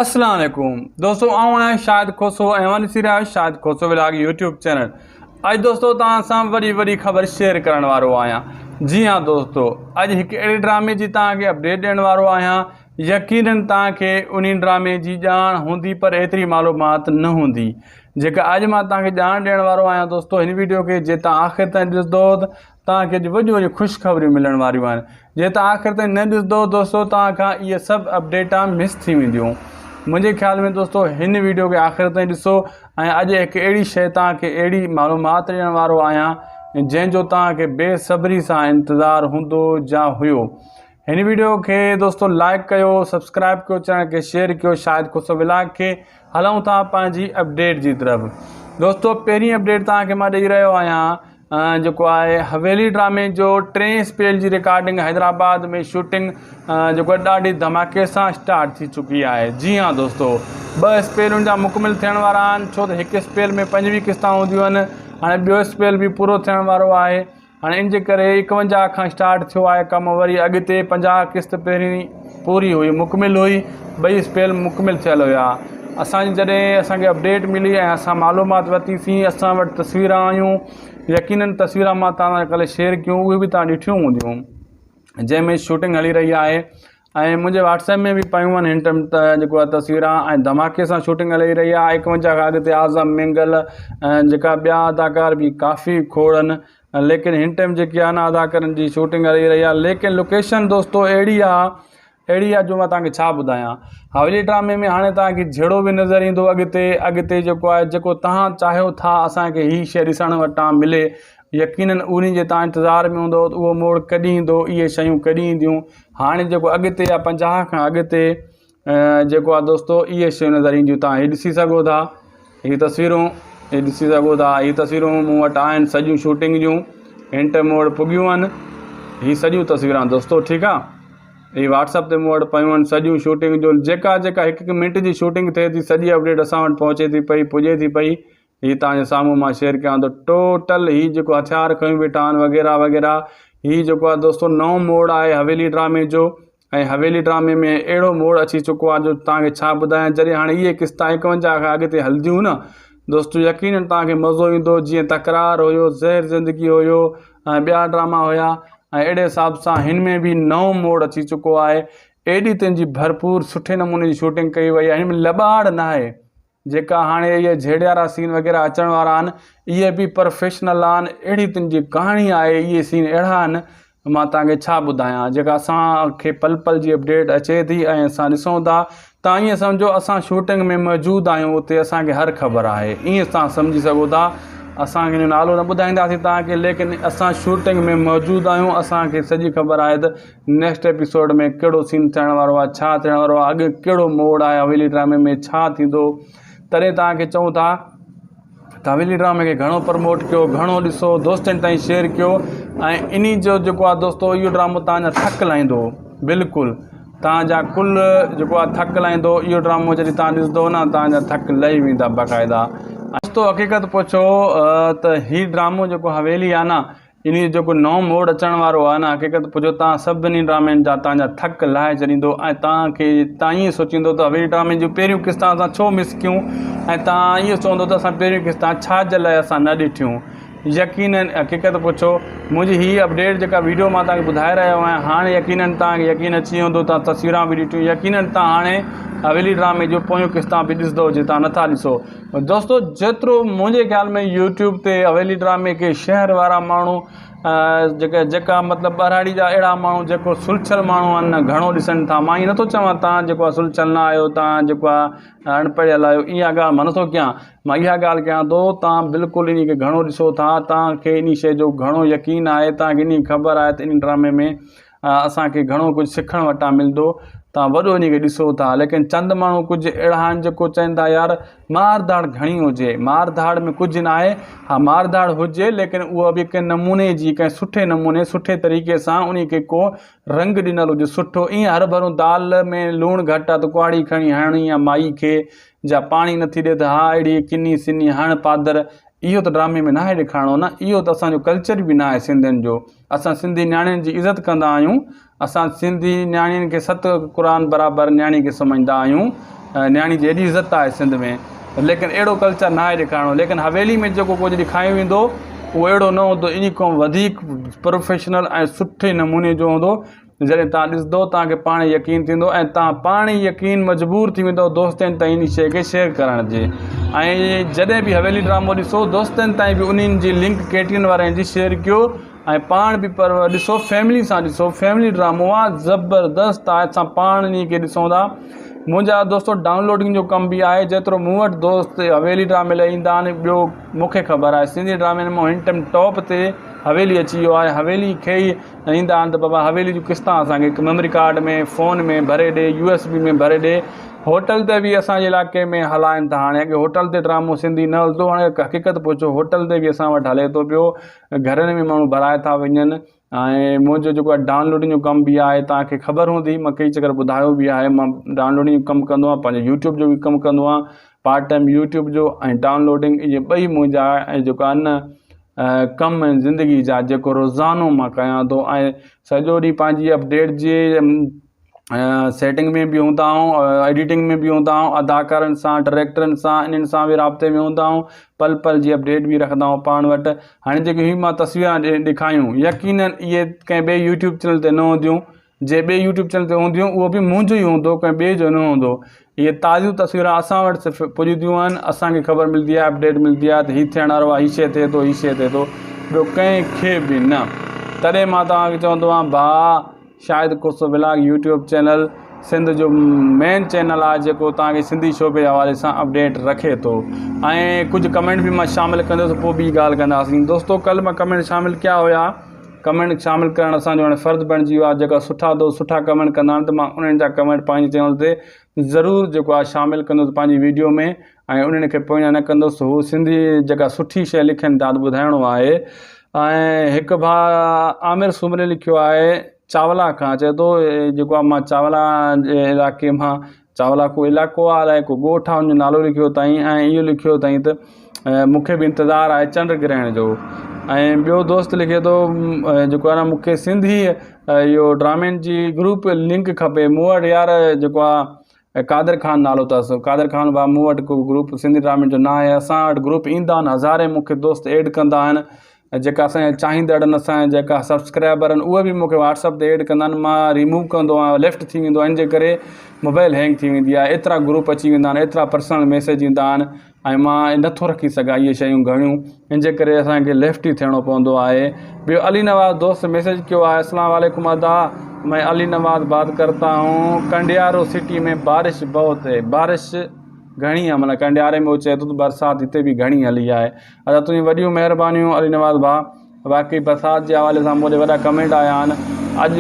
اسلام عليڪم دوستو آئون آهيان شاهد کوسو ۽ اوهان ڏسي رهيا آهيو Shahid Khoso vlog YouTube channel اڄ دوستو توهان سان وڏي وڏي خبر شيئر ڪرڻ وارو آهيان جي ها دوستو اڄ هڪ اهڙي ڊرامي جي توهان کي اپڊيٽ ڏيڻ وارو آهيان يقينن توهان کي انهي ڊرامي جي ڄاڻ هوندي پر ايتري معلومات نه هوندي جيڪا اڄ مان توهان کي ڄاڻ ڏيڻ وارو آهيان دوستو هن ويڊيو کي جي توهان آخر تائين ڏسندو توهان کي اڄ وڏيون وڏيون خوشخبريون ملڻ واريون آهن جي توهان آخر تائين نه ڏسندو دوستو توهان کان اهي سڀ اپڊيٽان مس ٿي وينديون منهنجي خيال ۾ دوستو هن ويڊيو کي آخر تائين ڏسو ۽ اڄ هڪ اهڙي شيء توهان کي اهڙي معلومات ڏيڻ وارو آهيان جنهن جو توهان کي بي صبري سان انتظار هوندو جا هيو هن ويڊيو کي دوستو لائڪ ڪيو سبسڪرائب ڪيو چينل کي شيئر ڪيو شاهد کوسو ولاگ کي هلون ٿا پنهنجي اپڊيٽ جي طرف دوستو پهرين اپڊيٽ توهان کي مان ڏئي رهيو آهيان جيڪو آهي حويلي ڊرامي جو ٽئين اسپيل جي رڪارڊنگ حيدرآباد ۾ شوٽنگ جيڪو آهي ڏاڍي ڌماڪي سان اسٽارٽ ٿي چڪي آهي جي ها دوستو ٻه اسپيل ان جا مڪمل ٿيڻ وارا آهن ڇو ته هڪ اسپيل ۾ پنجويهه قسطا هونديون آهن هاڻي ٻيو اسپيل به پورو ٿيڻ وارو آهي هاڻي ان جي ڪري ايڪونجاهه کان اسٽارٽ ٿيو آهي ڪم وري اڳتي 50 قسط پهرين پوري هئي مڪمل هئي ٻئي اسپيل مڪمل ٿيل هيا اسان جي جڏهن اسان کي اپڊيٽ ملي ۽ اسان معلومات ورتي سين اسان وٽ تصويران آيون يقينن تصويران مان توهان سان ڪلهه شيئر ڪيون اهي به توهان ڏٺيون هونديون جنهن ۾ شوٽنگ هلي رهي آهي ۽ منهنجي واٽس ايپ ۾ به پيون آهن هن ٽائيم ته جيڪو آهي تصويران ۽ ڌماڪي سان شوٽنگ هلي رهي آهي ايڪونجاهه کان اڳتي اعظم مينگل ۽ جيڪا ٻيا اداڪار به ڪافي کوڙ آهن ليڪن هن ٽائيم جيڪي آهن اداڪارن جي شوٽنگ هلي رهي آهي ليڪن لوڪيشن دوستو اهڙي آهي اهڙي آهي جو مان توهان کي ڇا ٻڌايان حويلي ڊرامي ۾ هاڻي توهان کي جهڙو به نظر ايندو اڳتي اڳتي جيڪو آهي جيڪو توهان چاهيو ٿا اسان کي هي شيء ڏسڻ وٽان ملي يقينن انهي جي توهان انتظار ۾ هوندو ته اهو موڙ ڪڏهن ايندو اهي شيون ڪڏهن اينديون هاڻي جيڪو اڳتي آهي 50 کان اڳتي جيڪو آهي دوستو اهي شيون نظر اينديون توهان هي ڏسي سگهو ٿا هي تصويرون هي ڏسي سگهو ٿا هي تصويرون مون وٽ آهن سڄيون شوٽنگ جون هن ٽائيم مون وٽ پڳيون آهن هي سڄيون تصويران دوستو ٺيڪ آهي هي واٽس اپ تي مون وٽ پيون آهن سڄيون شوٽنگ جو جيڪا جيڪا هڪ هڪ منٽ جي شوٽنگ ٿئي ٿي سڄي اپڊيٽ اسان وٽ پهچي ٿي پئي پڄي ٿي پئي هي توهان جي سامهون مان شيئر ڪيان ٿو ٽوٽل هي جيڪو هٿيار کنيو بيٺا آهن وغيره وغيره هي جيڪو آهي دوستو نئون موڙ آهي حويلي ڊرامي جو ۽ حويلي ڊرامي ۾ اهڙو موڙ اچي چڪو آهي جو توهان کي ڇا ٻڌايان جڏهن هاڻي اهي قسطا ايڪونجاهه کان اڳتي هلنديون نه دوستو يقينن توهان کي مزو ايندو جيئن تڪرار هيو زهر زندگي هيو ۽ ٻيا ڊراما هيا ۽ اهڙي حساب سان هن ۾ به نئون موڙ اچي چڪو آهي ايڏي تنهنجي ڀرپور سٺي نموني جي شوٽنگ ڪئي وئي آهي هن ۾ لٻاڙ ناهي جيڪا هاڻي اهي جهيڙيارا سين وغيره اچڻ وارا آهن اهي به پروفيشنل آهن اهڙي تن جي ڪهاڻي آهي اهي سين اهڙا آهن مان توهان کي ڇا ٻڌايان جيڪا اسان کي پل پل جي اپڊيٽ اچي ٿي ۽ اسان ڏسون ٿا توهان ائين سمجهو اسان شوٽنگ ۾ موجود آهيون اتي اسان کي هر خبر آهي ائين توهان سمجهي سگهو ٿا اسان کي نالو نه ٻڌائينداسين توهان کي ليڪن اسان شوٽنگ ۾ موجود آهيون اسان کي سڄي خبر آهي ته نيڪسٽ ايپيسوڊ ۾ ڪهڙو سين ٿيڻ وارو آهي ڇا ٿيڻ وارو آهي اڳ ڪهڙو موڙ آهي حويلي ڊرامي ۾ ڇا ٿيندو تڏهن توهان کي چئون ٿا ته حويلي ڊرامي کي گهڻو پرموٽ ڪيو گهڻو ڏسو دوستن تائين شيئر ڪيو ۽ انهي جو جيڪو آهي دوستو اهو ڊرامو توهان جا ٿڪ لاهيندو بلڪل توهان جا ڪل جيڪو آهي ٿڪ لاهيندو اهو ڊرامو جڏهن توهان ڏسندو نه توهان جا ٿڪ لهي ويندا باقاعده دوستو حقيقت پڇو ته هي ڊرامو جيڪو حويلي آهي نه انهيء جو جيڪو نئون موڙ اچڻ وارو آهي نه حقيقت پڇو تان سڀني ڊرامن جا تان جا ٿڪ لاهي ڇڏيندو ۽ تان کي تان ائين سوچيندو ته حويلي ڊرامي جون پهريون قسطان اسان ڇو مس ڪيون ۽ تان ائين چوندو ته اسان پهريون قسطان ڇا جي لاء اسان نه ڏٺيون يقينن حقيقت پڇو منهنجي هي اپڊيٽ جيڪا ويڊيو مان تان کي ٻڌائي رهيو آهيان هاڻي يقينن تان کي يقين اچي ويندو تان تصويران به ڏٺيون يقينن تان هاڻي حويلي ڊرامي جون پويون قسطان به ڏسندو جي تان نٿا ڏسو دوستو جيترو منهنجي خيال ۾ يوٽيوب تي حويلي ڊرامي کي شهر وارا ماڻهو جيڪا جيڪا مطلب ٻهراڙي جا اهڙا ماڻهو جيڪو سلڇل ماڻهو آهن نه گهڻو ڏسن ٿا مان ائين نٿو چوان تان جيڪو آهي سلڇل نه آهيو تان جيڪو آهي اڻ پڙهيل آهيو اها ڳالهه مان نٿو ڪيان مان اها ڳالهه ڪيان ٿو تان بلڪل ان کي گهڻو ڏسو ٿا تان کي ان شيء جو گهڻو يقين آهي تان کي ان خبر آهي ته ان ڊرامي ۾ اسان کي گهڻو ڪجهه سکڻ وٽان ملندو توهان وڏو انهي کي ڏسو ٿا ليڪن چند ماڻهو ڪجهه اهڙا آهن جيڪو چون ٿا يار مار ڌاڙ گهڻي هجي مار ڌاڙ ۾ ڪجهه نه آهي ها مار ڌاڙ هجي ليڪن اهو به ڪنهن نموني جي ڪنهن سٺي نموني سٺي طريقي سان انهي کي ڪو رنگ ڏنل هجي سٺو ائين هرڀرو دال ۾ لوڻ گهٽ آهي ته ڪهاڙي کڻي هڻڻي آهي مائي کي جا پاڻي نٿي ڏي ته ها اهڙي ڪني سني هڻ پادر اهو ته ڊرامي ۾ ناهي ڏيکارڻو نه اهو ته اسان جو ڪلچر به ناهي سنڌين جو اسان سنڌي نياڻين جي عزت ڪندا آهيون اسان سنڌي نياڻين کي ست قرآن برابر نياڻي کي سمجهندا آهيون نياڻي جي ايڏي عزت آهي سنڌ ۾ ليڪن اهڙو ڪلچر ناهي ڏيکارڻو ليڪن حويلي ۾ جيڪو ڪجهه ڏيکاريو ويندو اهو اهڙو نه هوندو انهي کان وڌيڪ پروفيشنل ۽ سٺي نموني جو هوندو جڏهن تان ڏسندو تان کي پاڻ يقين ٿيندو ۽ تان پاڻ ئي يقين مجبور ٿي ويندو دوستن تائين انهي شيء کي شيئر ڪرڻ جي ۽ جڏهن به حويلي ڊرامو ڏسو دوستن تائين به انهن جي لنڪ ڪي ٽي اين وارن جي شيئر ڪيو ۽ پاڻ به پر ڏسو فيملي سان ڏسو فيملي ڊرامو آ زبردست آ اسان پاڻ انهي کي ڏسون ٿا منهنجا دوستو ڊائونلوڊنگ جو ڪم به آهي جيترو مون وٽ دوست حويلي ڊرامي لاء ايندا آهن ٻيو مونکي خبر آهي سنڌي ڊرامي ۾ هن ٽائيم ٽاپ تي حويلي اچي ويو آهي حويلي کي ئي ايندا آهن ته بابا حويلي جون قسطا اسانکي ميموري ڪارڊ ۾ فون ۾ ڀري ڏي يو ايس بي ۾ ڀري ڏي هوٽل تي به اسانجي علائقي ۾ هلائن ٿا هاڻي اڳي هوٽل تي ڊرامو سنڌي نه هلندو هاڻي حقيقت پڇو هوٽل تي به اسان وٽ هلي ٿو پيو گهرن ۾ ماڻهو ڀرائي ٿا وڃن ۽ منهنجو جيڪو آهي ڊائونلوڊنگ جو ڪم به آهي توهان کي خبر هوندي مان ڪئي چڪر ٻڌايو به آهي مان ڊائونلوڊنگ جو ڪم ڪندو آهيان پنهنجو يوٽيوب جو به ڪم ڪندو آهيان پارٽ ٽائيم يوٽيوب جو ۽ ڊائونلوڊنگ اهي ٻئي منهنجا ۽ جيڪو آهي نه ڪم آهن زندگي جا جيڪو روزانو مان ڪيان ٿو ۽ سڄو ڏينهن پنهنجي اپڊيٽ جي سيٽنگ ۾ به هوندا آهيون ايڊيٽنگ ۾ به هوندا آهيون اداڪارن سان ڊائريڪٽرن سان انهن سان به رابطي ۾ هوندا آهيون پل پل جي اپڊيٽ به رکندا آهيون پاڻ وٽ هاڻي جيڪي هي مان تصويران ڏيکاريون يقينن اهي ڪنهن ٻئي يوٽيوب چينل تي نه هونديون جي ٻئي يوٽيوب چينل تي هونديون اهو به منهنجو ئي هوندو ڪنهن ٻئي جو نه هوندو اهي تازيون تصويران اسان وٽ صرف پڄنديون آهن اسانکي خبر ملندي آهي اپڊيٽ ملندي آهي ته هي ٿيڻ وارو آهي هي شي ٿئي ٿو هي شي ٿئي ٿو ٻيو ڪنهن کي به نه تڏهن مان توهانکي چوندو آهيان ڀاء Shahid Khoso vlog YouTube channel Sindh جو مين چينل آهي جيڪو توهان کي سنڌي شعبي جي حوالي سان اپڊيٽ رکي ٿو ۽ ڪجهه ڪمينٽ به مان شامل ڪندس پوء ٻي ڳالهه ڪنداسين دوستو ڪل مان ڪمينٽ شامل ڪيا هيا ڪمينٽ شامل ڪرڻ اسانجو هاڻي فرض بڻجي ويو آهي جيڪا سٺا دوست سٺا ڪمينٽ ڪندا آهن ته مان انهن جا ڪمينٽ پنهنجي چينل تي ضرور جيڪو آهي شامل ڪندس پنهنجي ويڊيو ۾ ۽ انهن کي پوئنا نه ڪندس هو سنڌي جيڪا سٺي شيء لکن ٿا ته ٻڌائڻو آهي ۽ هڪ ڀاء عامر سومري لکيو آهي چاولا کان چئي ٿو جيڪو آهي مان چاولا جي علائقي مان چاولا ڪو علائقو آهي الائي ڪو ڳوٺ آهي ان جو نالو لکيو اٿائين ۽ اهو لکيو اٿائين ته مون کي به انتظار آهي چنڊ گرهڻ جو ۽ ٻيو دوست لکي ٿو جيڪو آهي نه مون کي سنڌي اهو ڊرامن جي گروپ لنڪ کپي مون وٽ يار جيڪو آهي ۽ قادر خان نالو اٿس قادر خان ڀاء مون وٽ ڪو گروپ سنڌي ڊرامي جو نه آهي اسان وٽ گروپ ايندا آهن هزارين مون کي دوست ايڊ ڪندا آهن ۽ جيڪا اسان جا چاهيندڙ آهن اسان جا جيڪا سبسڪرائبر آهن اهي به مون کي واٽس اپ تي ايڊ ڪندا آهن مان ريموو ڪندو آهيان ليفٽ ٿي ويندو آهي ان جي ڪري موبائل هينگ ٿي ويندي آهي ايترا گروپ اچي ويندا آهن ايترا پرسنل ميسيج ايندا آهن ۽ مان نٿو رکي سگهان اهي شيون گهڻيون ان جي ڪري اسان کي ليفٽ ئي ٿيڻو پوندو آهي ٻيو علي نواز دوست ميسيج ڪيو آهي اسلام عليڪم ادا مين علي نواز بات ڪرتا هون ڪنڊيارو سٽي ۾ بارش بهت هي بارش گهڻي آهي معنيٰ ڪنڊياري ۾ هو چئي ٿو ته برسات هتي به گهڻي هلي آهي ادا تنهنجون وڏيون مهربانيون علي نواز ڀاء واقعي برسات جي حوالي سان مون ڏي وڏا ڪمينٽ آيا آهن اڄ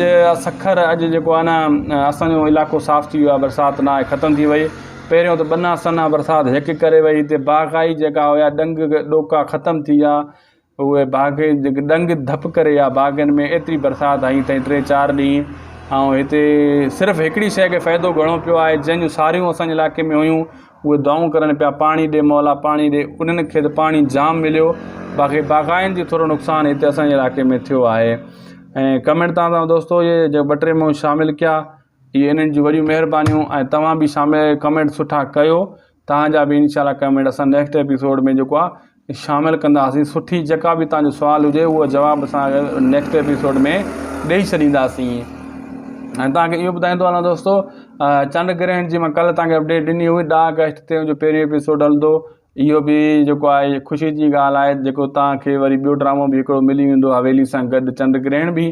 سکر اڄ جيڪو آهي نه اسانجو علائقو صاف ٿي ويو آهي برسات نه آهي ختم ٿي وئي پهريون ته ٻنا سنا برسات هڪ ڪري وئي هتي باغائي جيڪا هيا ڏنگ ڏوڪا ختم ٿي ويا اهي باغ جيڪي ڏنگ ڌپ ڪري ويا باغن ۾ ايتري برسات آئي تائين ٽي چار ڏينهن ۽ هتي صرف هڪڙي شيء کي فائدو گهڻو پيو آهي جنهن جون ساريون اسانجي علائقي ۾ هيون اهي دعائون ڪرن پيا پاڻي ڏي مولا پاڻي ڏي انهن کي ته پاڻي جام مليو باقي باغائين جي ٿورو نقصان هتي اسان جي علائقي ۾ ٿيو آهي ۽ ڪمينٽ تان تان دوستو اهي جو ٻه ٽي مون شامل ڪيا اهي انهن جون وڏيون مهربانيون ۽ توهان به شامل ڪمينٽ سٺا ڪيو توهان جا به انشاء الله ڪمينٽ اسان نيڪسٽ ايپيسوڊ ۾ جيڪو آهي شامل ڪنداسين سٺي جيڪا به توهان جو سوال هجي اهو جواب اسان نيڪسٽ ايپيسوڊ ۾ ڏئي ڇڏينداسين ۽ توهان کي اهو ٻڌائيندو هلان دوستو چنڊ گرهڻ جي مان ڪلهه توهان کي اپڊيٽ ڏني هئي ڏهه آگسٽ تي ان جو پهريون ايپيسوڊ هلندو اهو به جيڪو آهي خوشي جي ڳالهه آهي جيڪو توهان کي وري ٻيو ڊرامو به هڪڙو ملي ويندو حويلي سان گڏ چنڊ گرهڻ به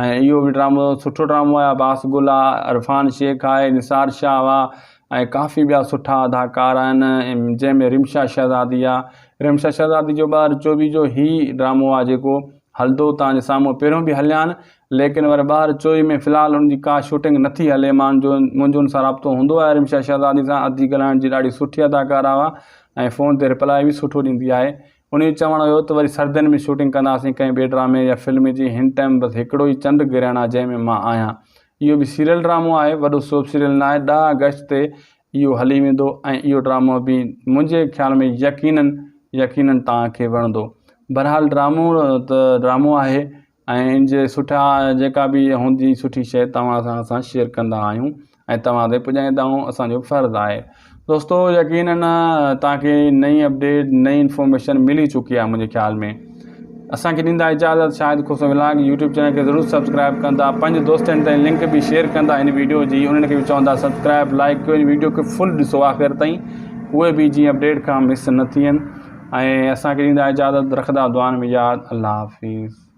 ۽ اهو به ڊرامو سٺو ڊرامو آهي عباس گل آهي عرفان شيخ آهي نثار شاهه آهي ۽ ڪافي ٻيا سٺا اداڪار آهن جنهن ۾ رمشا شهزادي آ رمشا شهزادي جو 2024 جو هي ڊرامو آ جيڪو هلندو توهان جي سامهون پهريون به هليا آهن ليڪن وري 2024 ۾ في الحال ان جي ڪا شوٽنگ نٿي هلي مان جو منهنجو ان سان رابطو هوندو آهي رمشا شهزادي سان ادي ڳالهائڻ جي ڏاڍي سٺي اداڪارا آ ۽ فون تي رپلائي به سٺو ڏيندي آهي ان جو چوڻ هيو ته وري سردين ۾ شوٽنگ ڪنداسين ڪنهن ٻئي ڊرامي يا فلم جي هن ٽائيم بس هڪڙو ئي چنڊ گرهڻ آ جنهن ۾ مان آهيان اهو به سيريل ڊرامو آهي وڏو سوپ سيريل ناهي ڏهه آگسٽ تي اهو هلي ويندو ۽ اهو ڊرامو به منهنجي خيال ۾ يقينن يقينن توهان کي وڻندو بهرحال ڊرامو ته ڊرامو آهي ۽ ان جي سٺا جيڪا به هوندي سٺي شيء توهان سان اسان شيئر ڪندا آهيون. ۽ توهان تائين پڄائيندا آهيون اسان جو فرض آهي دوستو يقينن توهان کي نئين اپڊيٽ نئين انفارميشن ملي چڪي آهي منهنجي خيال ۾ اسان کي ڏيندا اجازت Shahid Khoso vlog YouTube channel کي ضرور سبسڪرائب ڪندا پنهنجي دوستن تائين لنڪ به شيئر ڪندا هن ويڊيو جي انهن کي به چوندا سبسڪرائب لائڪ ڪيو هن ويڊيو کي فل ڏسو آخر تائين اهي به جيئن اپڊيٽ کان مس نه ٿين ۽ اسان کي ڏيندا اجازت رکندا دعائن ۾ ياد الله حافظ.